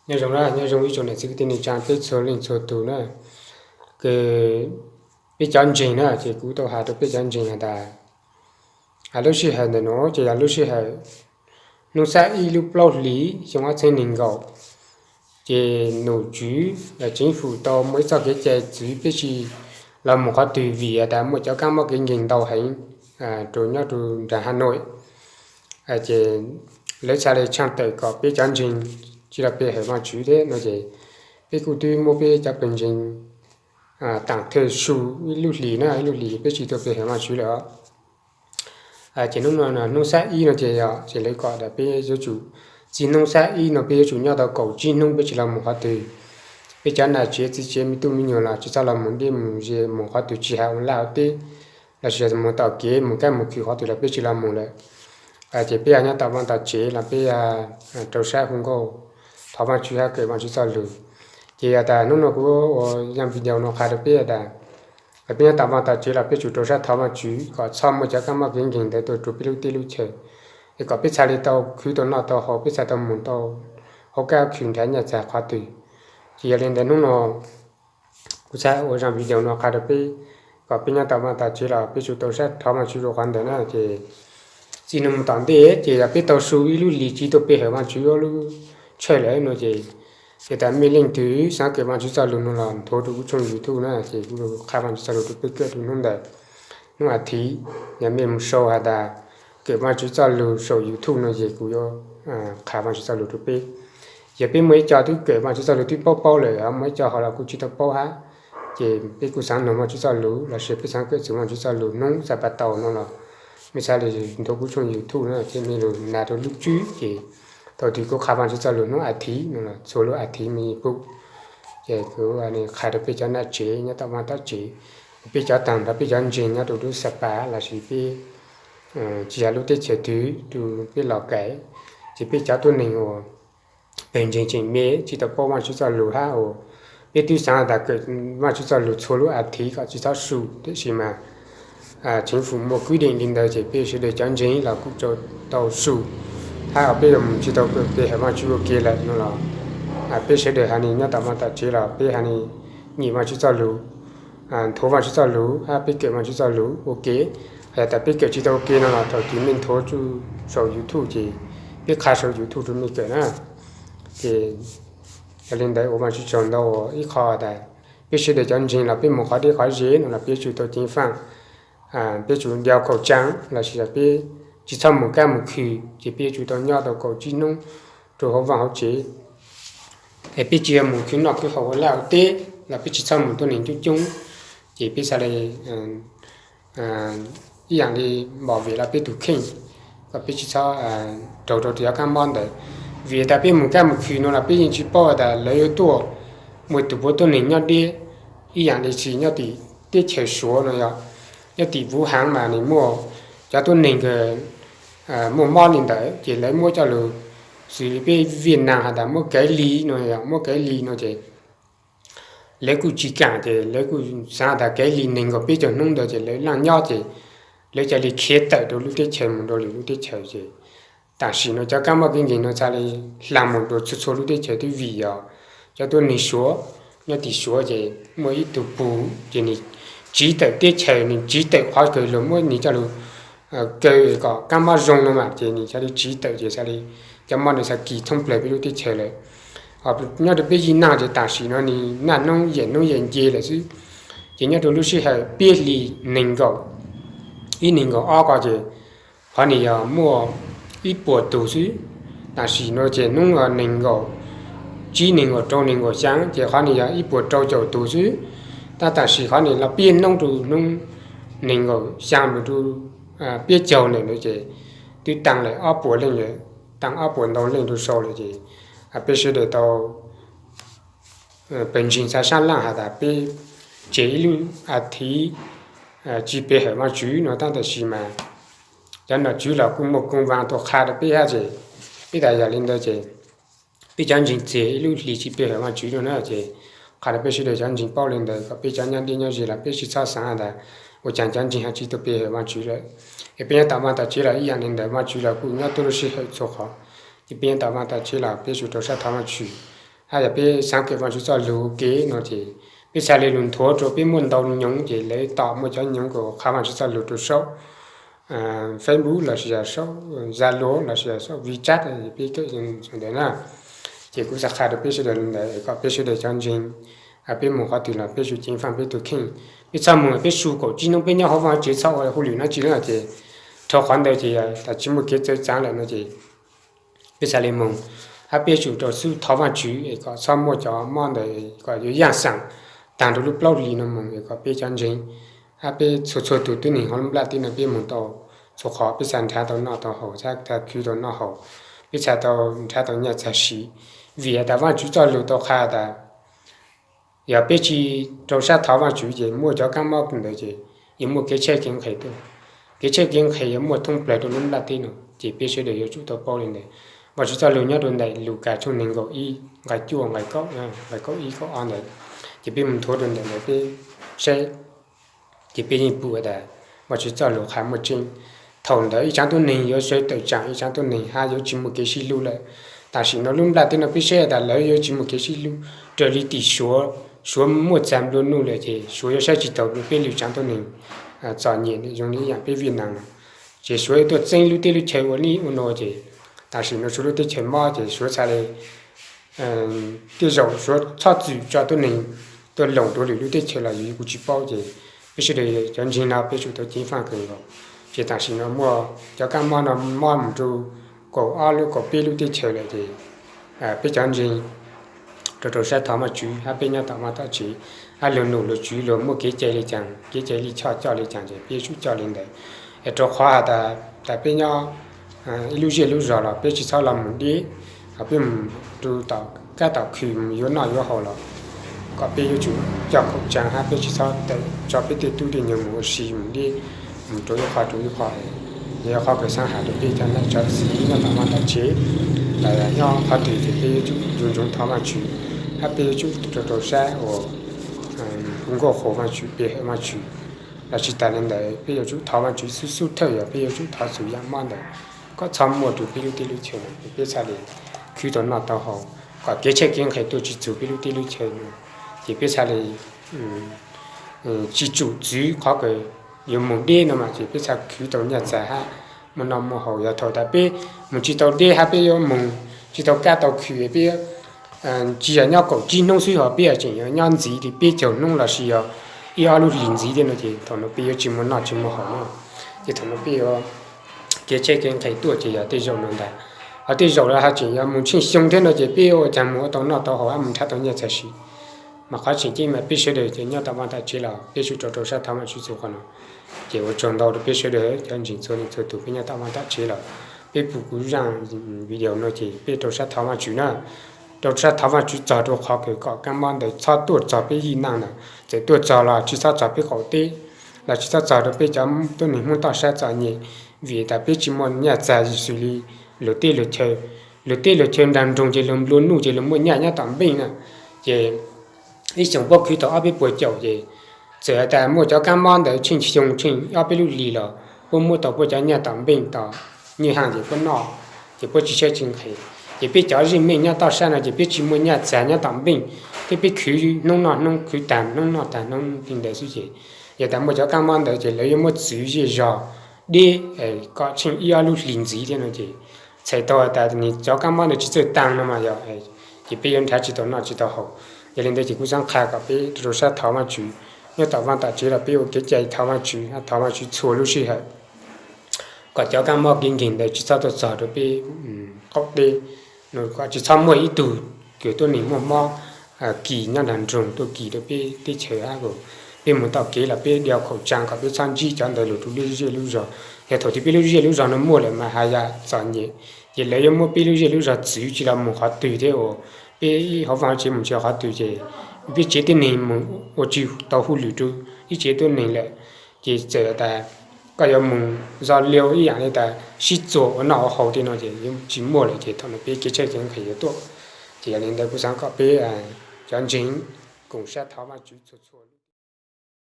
Nyob zoo na, nyob zoo ib tsoom niam txiv kwv tij neej tsa peb txhua leej txhua tus na. Ces peb cov ntseeg na, ces kuv tau has rau peb cov ntseeg has tas, lub sij hawm ntawm no ces yog lub sij hawm hnub xab ib lub plaub hlis xyoo ob txhiab nees nkaum, ces nom tswv los tseeb fwm tau muaj ib txoj kev cai txwv peb tsis los mus qhov twg vim tas muaj cov kab mob kev nkeeg ntau heev rau nyob rau nram Has Nois. Ces lawv txhaj li tshaaj tawm kom peb cov ntseeg tsis los pe hawm Vaajtswv thiab no ces peb kuj twb muab peb cov pawg ntseeg taam thawj su ib lub hlis na, ib lub hlis peb tsis tau pe hawm Vaajtswv lawm. Ces hnub no hnub xab ib no ces yog ces lawv kom tas peb yuav tsum, txij hnub xab ib no peb yuav tsum nyob tau kaum tsib hnub peb tsis los mus qhov twg. Peb cov nam tsev txiv tsev me tub me nyuam los tsis txhob los mus deb mus ze mus qhov twg tsis hais ua laj ua teb lossis mus tom kev mus kab mus khw qhov twg los peb tsis los mus lawm. Ces peb yog nyob tom vaj tom tsev los peb rau sab hu nkauj thov Vaajtswv hab kawm Vaajtswv txoj lug. Ces yog tas hnub no kuv ua zaj video no qha rau peb tas peb nyob tom vaj tom tsev los peb tsum rau sab thov Vaajtswv kom txhob muaj cov kab mob kev nkeeg ntawd tuaj rau peb lub teb lub chaw, es kom peb txhaj li tau khwv tau noj tau haus, peb txhaj tau mus tau hauv kab khw nrhav nyaj txag qhov twg. Ces yog li ntawd hnub no kuv txhaj ua zaj video no qha rau peb kom peb nyob tom vaj tom tsev los peb tsum tau sab thov Vaajtswv rau qhov ntawd na. Ces txij no mus tom ntej ces yog peb tau su ib lub hlis tsis tau pe hawm Vaajtswv lub tshawj lawm no ces, ces tas mej leej twg xaav kawm Vaajtswv txoj lug no los nthuav rau kuv tshooj YouTube na, ces kuv qha Vaajtswv txoj lug rau peb kawm rau hnub ntawd, hnub a thiv. Yog mej mus sau has tas kawm Vaajtswv txoj lug saum YouTube no ces kuv yuav qha Vaajtswv txoj lug rau peb. Yog peb muaj ib co twb kawm Vaajtswv txoj lug twb paub paub lawm, muaj ib co ho los kuj tsis tau paub hab, ces peb kuj xaav noog Vaajtswv txoj lug lossis peb xaav kawm txug Vaajtswv txoj lug hnub Xanpataus no los mej txhaj li nthuav kuv tshooj YouTube no thiab mej lug nag rau lub tswb ces thaum twg kuv qha Vaajtswv txoj lug hnub a thiv no los txhua lub a thiv mej pum. Ces kuv qha rau peb cov nam tsev nyob tom vaj tom tsev, peb cov taag nrho peb cov ntseeg nyob rau lub Xanpataus lossis peb tsis yog lub teb chaws twg rau peb Los Kais, ces peb cov tuab neeg uas pawg ntseeg tseem me tsis tau paub Vaajtswv txoj lug hab uas peb twb xaav tas kawm Vaajtswv txoj lug txhua lub a thiv kom tsis txhob su, tiam sis mas tseem fum muaj kwv deem li ntawd ces peb sawv daws cov ntseeg los kuj tau su, hab peb yuav mus tsis tau pe hawm Vaajtswv ua ke lawm no los peb sawv daws ha ni nyob tom vaj tom tsev los peb ha ni nyim Vaajtswv txoj lug, nthuav Vaajtswv txoj lug hab peb kawm Vaajtswv txoj lug ua ke. Has tas peb kawm tsis tau ua ke no los thaum twg mej nthuav tsuj saum YouTube ces peb qha saum YouTube rau mej kawm na. Ces yog li ntawd ua Vaajtswv tsaug ntau ib qho tas peb sawv daws cov ntseeg los peb mus qhov deb qhov ze no los peb tsum tau ceev faaj, peb tsum ntiav kaum tsaa lossis yog peb tsis txhob mus kab mus khw, ces peb yuav tsum tau nyob tau kaum tsib hnub rau hauv vaaj hauv tsev. Es peb tsis yog mus khwv noj khwv haus ua laj ua teb los peb tsis txhob mus tuab neeg coob coob, ces peb xaav li ib yaam li npom vim los peb tug kheej, kom peb tsis txhob raug rau cov kab mob ntawd. Vim tas peb mus kab mus khw no los peb yeej tsis paub tas lawv yuav tuaj muaj tus puav tuab neeg nyob deb, ib yaam li tsis nyob tim teb chaws Suav no yog, nyob tim Vuv Haav mas nws muaj cov tuab neeg muaj mob li ntawd ces lawv muab coj lug, xws li peb Viaj Nam has tas muab kaiv li no, muab kaiv li no ces lawv kuj tsis kaam ces lawv kuj xaav tas kaiv li neeg nkaum peb caug hnub ntawd ces lawv laaj nyob ces lawv ca li khiav tawm rau lub teb chaws mus rau lwm lub teb chaws ces tam sim no cov kab mob kev nkeeg no txhaj li hla mus rau txhua txhua lub teb chaws twb vim yog cov tuab neeg Suav nyob tim Suav ces muaj ib tug pug ces nws tsiv tawm teb chaws, nws tsiv tawm qhov kawg lug muab nws coj lug kaw kom kab mob zoo no mas ces nws txhaj li tsiv tawm ces txhaj li cov mob ntawd txhaj kis thoob plawg peb lub teb chaws lawm. Nyob rau peb Viaj Nam ces tam sim no nws naj noob yaam noob yaam nce lawm xwb. Ces nyob rau lub sij hawm peb hlis nees nkaum ib nees nkaum ob ko ces qhov nws yog muaj ib puas tug xwb. Tam sim no ces noob nees nkaum tsib nees nkaum rau nees nkaum xyaa ces qhov nws yog ib puas rau caum tug xwb. Tab tam sim qhov nws los peb noob rau noob nees nkaum xyaa mus rau peb caug ntawm no ces twb taag lawm ob puas leej lawm, taag ob puas ntau leej rau sau lawm ces peb sawv daws tau pawg ntseeg xa sab laaj has tas peb tseg ib lub a thiv tsis pe hawm Vaajtswv no tab tam sim mas cov nom tswv los kuj muaj koog vaag tuaj qha rau peb hab ces peb tas yog li ntawd ces peb cov ntseeg tseg ib lub hlis tsis pe hawm Vaajtswv no na ces qha rau peb sawv daws cov ntseeg paub li ntawd kom peb cov nyob deb nyob ze los peb tsis txhob xaav tas ua caag cov ntseeg ho tsis tau pe hawm Vaajtswv lawm. Es peb nyob tom vaaj tom tsev los ib yaam li ntawd, Vaajtswv los kuj nyob tuab lub sij hawm txhua qhov. Ces peb nyob tom vaaj tom tsev los peb tsum rau sab thov Vaajtswv. Yog peb xaav kawm Vaajtswv txoj lug ua ke no ces peb txhaj le lug nthuav rua peb muaj ntau nyoov ces lawv tom muaj cov nyoov kuas qha Vaajtswv txoj lug rua saum Facebook los sis yog saum Zalo los sis yog saum WeChat, peb kawm ntawd na. Ces kuv xaav qha rua peb sawv daws li ntawd kom peb sawv daws cov ntseeg, peb moog qhov twg los peb tsum ceev faaj peb tug kheej. Peb txhob moog peb su kaum tsib nub peb nyob hauv Vaajtswv txhob ua hauj lwm dlaab tsi lawm ces dhau qhov ntawd ces tas tsi muaj kev txawv txaav lawm no ces peb txhaj le moog, hab peb tsum rua xub thov Vaajtswv es kom txhob muaj cov mob ntawd kom yuav yaaj xaam taag rua lub plaub hlis no moog es kom peb cov ntseeg hab peb txhua txhua tug tuab neeg hauv lub nplaj teb no peb moog tau txhua qhov, peb txhaj nrhav tau noj tau haus, txhaj khwv tau noj haus, peb txhaj tau nrhav tau nyaj txag siv. Vim has tas Vaajtswv txoj lug tau qha tas yog peb tsi rau sab thov Vaajtswv ces muaj cov kaab mob ntawd ces yuav muaj kev tshaib kev nqhis tuaj. Kev tshaib kev nqhis yuav muaj thoob plawg rua lub nplaj teb no ces peb sawv daws yuav tsum tau paub li ntawd. Vaajtswv txoj lug nyob rua ntawm Lukas tshooj neeg nkaum ib nqai cuaj nqai kaum ib kaum ob ntawd, ces peb moog nthuav rua ntawm ntawd peb saib, ces peb yeej pum tas Vaajtswv txoj lug qha muaj tseeb. Thaum ntawd ib tsaab tuab neeg yuav sawv tawm tsaam ib tsaab tuab neeg hab yuav tsi muaj kev sib hlub lawm. Tam sim no lub nplaj teb no peb saib tas lawv yuav tsi muaj kev sib hlub raws li tim Suav. Suav muaj txag nplua nuj lawm ces Suav yuav saib tsi taus peb lwm tsaab tuab neeg txom nyem zoo li yaam peb Vij Nam no. Ces Suav yuav tuaj txeeb lub teb lub chaw ua nib ua no ces tam sim no Suav lub teb chaws mob ces Suav txhaj le tej zaum Suav txhob txwm tso tuab neeg tuaj loos rua lwm lub teb chaws los yog kuv tsi paub ces peb sawv daws cov ntseeg no peb tsum tau ceev faaj kawg nkaus. Ces tam sim no muaj cov kaab mob no mob moog rua kaum ob lub kaum peb lub teb chaws lawm ces peb cov ntseeg rau rau sab thov Vaajtswv hab peb nyob tom Vaaj tom tsev hab lug num lug tswv lug muaj kev cai le caag, kev cai lij choj coj le caag ces peb yuav tsum coj le ntawd. Es rau qhov has tas, tas peb nyob ib lub zej lub zog los peb tsi txhob los moog deb, peb moog rua tom kab tom khw moog yuav noj yuav haus los kom peb yuav tsum coj khaum tsaa hab peb tsi txhob tawm tso peb tej tub tej nyuam moog ua si moog deb moog rua ib qho rua ib qho. Yog qhov kws xaav has rua peb cov nam cov txiv nyob tom Vaaj tom tsev los nyob qhov twg ces peb yuav tsum ntsoov ntsoov thov Vaajtswv hab peb yuav tsum rau rau sab uas hu nkauj qhuas Vaajtswv, pe hawm Vaajtswv. Los tsi tas le ntawd peb yuav tsum thov Vaajtswv xub xub thawj yog peb yuav tsum thov txug yaam mob ntawd kom txhob muaj rua peb lub teb lub chaw no, peb txhaj le khwv tau noj tau haus, kom kev tshaib kev nqhis tuaj tsi txug peb lub teb lub chaw no. Ces peb txhaj le tsi tsum txwv qhov kws yuav moog deb no mas ces peb txhaj khwv tau nyaj txag hab muaj noj muaj haus. Yog thaum tas peb moog tsi tau deb hab peb yuav moog tsi tau kab tau khw, peb tsi yog nyob kaum tsib hnub xwb hos peb tseem yuav nyob ntxiv li peb caug hnub los sis yog ib ob lub hlis ntxiv thiab no ces thaum no peb yuav tsi muaj noj tsi muaj haus na. Ces thaum no peb yuav kev tshaib kev nqhis tuaj ces yog tej zaum no ntag. Hos tej zaum los hos tseem yog moog tsheej xyoo thiab no ces peb ua caag moog ua tau noj tau haus hab moog nrhav tau nyaj txag siv. Mas qhov tseem ceeb mas peb sawv daws ces nyob tom Vaaj tom tsev los peb tsum rau rau sab thov Vaajtswv txug qhov no. Ces ua tsaug ntau rua peb sawv daws cov ntseeg txhua leej txhua tug peb nyob tom Vaaj tom tsev los peb pum kuv zaaj video no ces peb rau sab thov Vaajtswv na. Rau sab thov Vaajtswv txog rua qhov kws kom kaab mob ntawd txhob tuaj txog peb yij naaj ntawd, txawm tuaj txog los tsi txhob txog peb qaum teb los tsi txhob txog rua peb cov tuab neeg Hmoob toj sab txom nyem. Vim tas peb tsi muaj nyaj txag xws li luag teb luag chaw. Luag teb luag chaw nraag nroog ces luag nplua nuj ces luag muaj nyaj nyob tom npeej na. Ces ib xyoos puab khwv tau ob peb puas caum ces txawm tas muaj cov kaab mob ntawd tsheej xyoo tsheej ob peb lub hlis los puab muab tau puab cov nyaj tom npeej tom nyij haj ces puab noj, ces puab tsi tshaib tsi nqhis. Ces peb cov zeej meej nyob toj sab no ces peb tsi muaj nyaj txag nyob tom npeej, thiab peb khwv hnub noj hnub, khwv tag hnub noj tag hnub li ntawd xwb ces yog tas muaj cov kaab mob ntawd ces lawv yuav muab txwv zej zog deb kom tsheej ib ob lub hlis ntxiv thiab no ces txhais tau tas nwg cov kaab mob ntawd tsi txawj taa no mas yog ces peb yuav nrhav tsi tau noj tsi tau haus. Yog li ntawd ces kuv xaav qha kom peb rau sab thov Vaajtswv, nyob tom Vaaj tom tsev los peb ua kev cai thov Vaajtswv, thov Vaajtswv txhua lub sij hawm kom cov kaab mob kev nkeeg ntawd tsi txhob tuaj txog rua peb qaum teb, kom tsi txhob muaj ib tug kws tuab neeg muaj mob kis nyob nraag nroog tuaj kis rua peb teb chaws hab. Peb moog tau kev los peb diav khaum tsaa kom peb txhob ntsib cov ntawd lug rua lub zej lub zog. Yog thaum twg peb lub zej lub zog no muaj lawm mas has yam txom nyem, ces lawv yuav muab peb lub zej lub zog txwv tsi los moog qhov twg thiab uas peb hauv Vaaj hauv tsev moog tsi qhov twg ces peb tsev tuab neeg moog ua tsi tau hauj lwm rua ib tsev tuab neeg lawm. Ces txawm tas koj yuav moog zoo li ib yaam li tas sib txuas ua noj ua haus tej no ces yuav tsi muaj lawm ces thaum no peb kev tshaib kev nqhis yuav tuaj. Ces yog li ntawd kuv xaav kom peb cov ntseeg koom sab thov Vaajtswv txhua txhua